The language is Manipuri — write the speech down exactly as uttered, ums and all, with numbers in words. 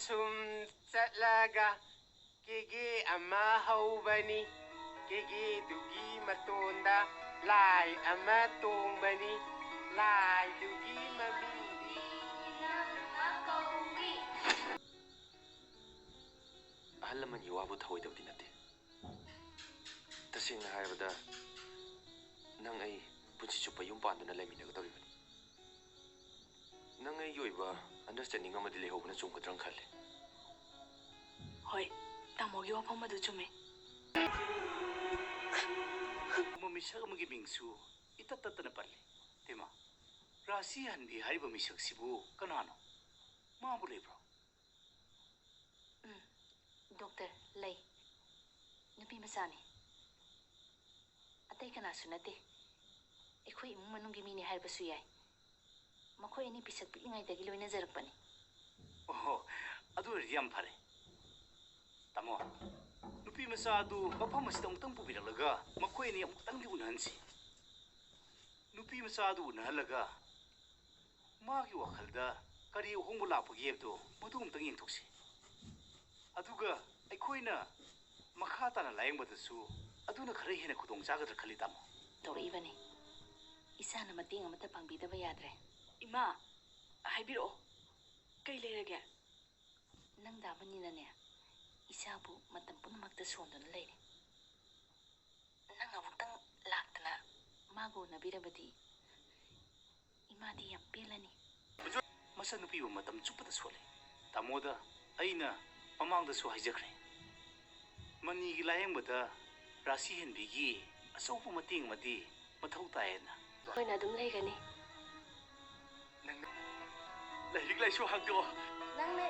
ꯁꯨꯝ ꯆꯠꯂꯒ ꯀꯦꯒꯦ ꯑꯃ ꯍꯧꯕꯅꯤ꯫ ꯀꯦꯒꯦꯗꯨꯒꯤ ꯃꯇꯣꯟꯗ ꯂꯥꯏ ꯑꯃ ꯇꯣꯡꯕꯅꯤ꯫ ꯂꯥꯏꯗꯨꯒꯤ ꯃꯃꯤꯡꯗꯤ ꯅꯪꯅ ꯀꯧꯏ꯫ ꯑꯍꯜ ꯂꯃꯟꯒꯤ ꯋꯥꯕꯨ ꯊꯧꯑꯣꯏꯗꯕꯗꯤ ꯅꯠꯇꯦ꯫ ꯇꯁꯦꯡꯅ ꯍꯥꯏꯔꯕꯗ, ꯅꯪ ꯑꯩ ꯄꯨꯟꯁꯤ ꯆꯨꯞꯄ ꯌꯨꯝ ꯄꯥꯟꯗꯨꯅ ꯂꯩꯃꯤꯟꯅꯒꯗꯧꯔꯤꯕꯅꯤ꯫ ꯅꯪ ꯑꯩꯒꯤ ꯑꯣꯏꯕ understanding ꯑꯃꯗꯤ ꯂꯩꯍꯧꯕꯅ ꯆꯨꯝꯒꯗ꯭ꯔꯅ ꯈꯜꯂꯤ꯫ ꯍꯣꯏ, ꯇꯥꯃꯣꯒꯤ ꯋꯥꯐꯝ ꯑꯗꯨ ꯆꯨꯝꯃꯦ꯫ ꯃꯤꯁꯛ ꯑꯃꯒꯤ ꯃꯤꯡꯁꯨ ꯏꯇꯠ ꯇꯠꯇꯅ ꯄꯜꯂꯤ꯫ ꯏꯃꯥ, ꯔꯥꯁꯤ ꯍꯟꯕꯤ ꯍꯥꯏꯔꯤꯕ ꯃꯤꯁꯛꯁꯤꯕꯨ ꯀꯅꯥꯅꯣ? ꯃꯥꯕꯨ ꯂꯩꯕ꯭ꯔꯣ? ꯎꯝ, ꯗꯣꯛꯇꯔ, ꯂꯩ꯫ ꯅꯨꯄꯤ ꯃꯆꯥꯅꯤ꯫ ꯑꯇꯩ ꯀꯅꯥꯁꯨ ꯅꯠꯇꯦ꯫ ꯑꯩꯈꯣꯏ ꯏꯃꯨꯡ ꯃꯅꯨꯡꯒꯤ ꯃꯤꯅꯤ ꯍꯥꯏꯔꯕꯁꯨ ꯌꯥꯏ꯫ ꯃꯈꯣꯏ ꯑꯅꯤ ꯄꯤꯁꯛ ꯄꯤꯛꯂꯤꯉꯩꯗꯒꯤ ꯂꯣꯏꯅꯖꯔꯛꯄꯅꯤ꯫ ꯑꯣꯍꯣ, ꯑꯗꯨ ꯑꯣꯏꯔꯗꯤ ꯌꯥꯝ ꯐꯔꯦ꯫ ꯇꯥꯃꯣ, ꯅꯨꯄꯤ ꯃꯆꯥ ꯑꯗꯨ ꯃꯐꯝ ꯑꯁꯤꯗ ꯑꯃꯨꯛꯇꯪ ꯄꯨꯕꯤꯔꯛꯂꯒ ꯃꯈꯣꯏ ꯑꯅꯤ ꯑꯃꯨꯛꯇꯪꯗꯤ ꯎꯅꯍꯟꯁꯤ꯫ ꯅꯨꯄꯤ ꯃꯆꯥ ꯑꯗꯨ ꯎꯅꯍꯜꯂꯒ ꯃꯥꯒꯤ ꯋꯥꯈꯜꯗ ꯀꯔꯤ ꯑꯍꯣꯡꯕ ꯂꯥꯛꯄꯒꯦ ꯍꯥꯏꯕꯗꯨ ꯃꯗꯨ ꯑꯃꯨꯛꯇꯪ ꯌꯦꯡꯊꯣꯛꯁꯤ꯫ ꯑꯗꯨꯒ ꯑꯩꯈꯣꯏꯅ ꯃꯈꯥ ꯇꯥꯅ ꯂꯥꯌꯦꯡꯕꯗꯁꯨ ꯑꯗꯨꯅ ꯈꯔ ꯍꯦꯟꯅ ꯈꯨꯗꯣꯡ ꯆꯥꯒꯗ꯭ꯔꯥ ꯈꯜꯂꯤ, ꯇꯥꯃꯣ꯫ ꯇꯧꯔꯛꯏꯕꯅꯤ꯫ ꯏꯆꯥꯅ ꯃꯇꯦꯡ ꯑꯃꯠꯇ ꯄꯥꯡꯕꯤꯗꯕ ꯌꯥꯗ꯭ꯔꯦ꯫ ꯏꯃꯥ, ꯍꯥꯏꯕꯤꯔꯛꯑꯣ꯫ ꯀꯩ ꯂꯩꯔꯒꯦ? ꯅꯪꯗ ꯑꯃꯅꯤꯅꯅꯦ, ꯏꯆꯥꯕꯨ ꯃꯇꯝ ꯄꯨꯝꯅꯃꯛꯇ ꯁꯣꯟꯗꯨꯅ ꯂꯩꯔꯦ꯫ ꯅꯪ ꯑꯃꯨꯛꯇꯪ ꯂꯥꯛꯇꯅ ꯃꯥꯒ ꯎꯅꯕꯤꯔꯕꯗꯤ ꯏꯃꯥꯗꯤ ꯌꯥꯝ ꯄꯦꯜꯂꯅꯤ꯫ ꯃꯆꯟꯅꯨꯄꯤꯕꯨ ꯃꯇꯝ ꯆꯨꯞꯄꯗ ꯁꯣꯜꯂꯤ꯫ ꯇꯥꯃꯣꯗ ꯑꯩꯅ ꯃꯃꯥꯡꯗꯁꯨ ꯍꯥꯏꯖꯈ꯭ꯔꯦ꯫ ꯃꯅꯤꯒꯤ ꯂꯥꯌꯦꯡꯕꯗ ꯔꯥꯁꯤ ꯍꯦꯟꯕꯤꯒꯤ ꯑꯆꯧꯕ ꯃꯇꯦꯡ ꯑꯃꯗꯤ ꯃꯊꯧ ꯇꯥꯏꯌꯦꯅ꯫ ꯑꯩꯈꯣꯏꯅ ꯑꯗꯨꯝ ꯂꯩꯒꯅꯤ꯫ ꯅꯪ ꯂꯥꯏꯔꯤꯛ ꯂꯥꯏꯁꯨ ꯍꯥꯡꯗꯣꯛꯑꯣ꯫ ꯅꯪꯅ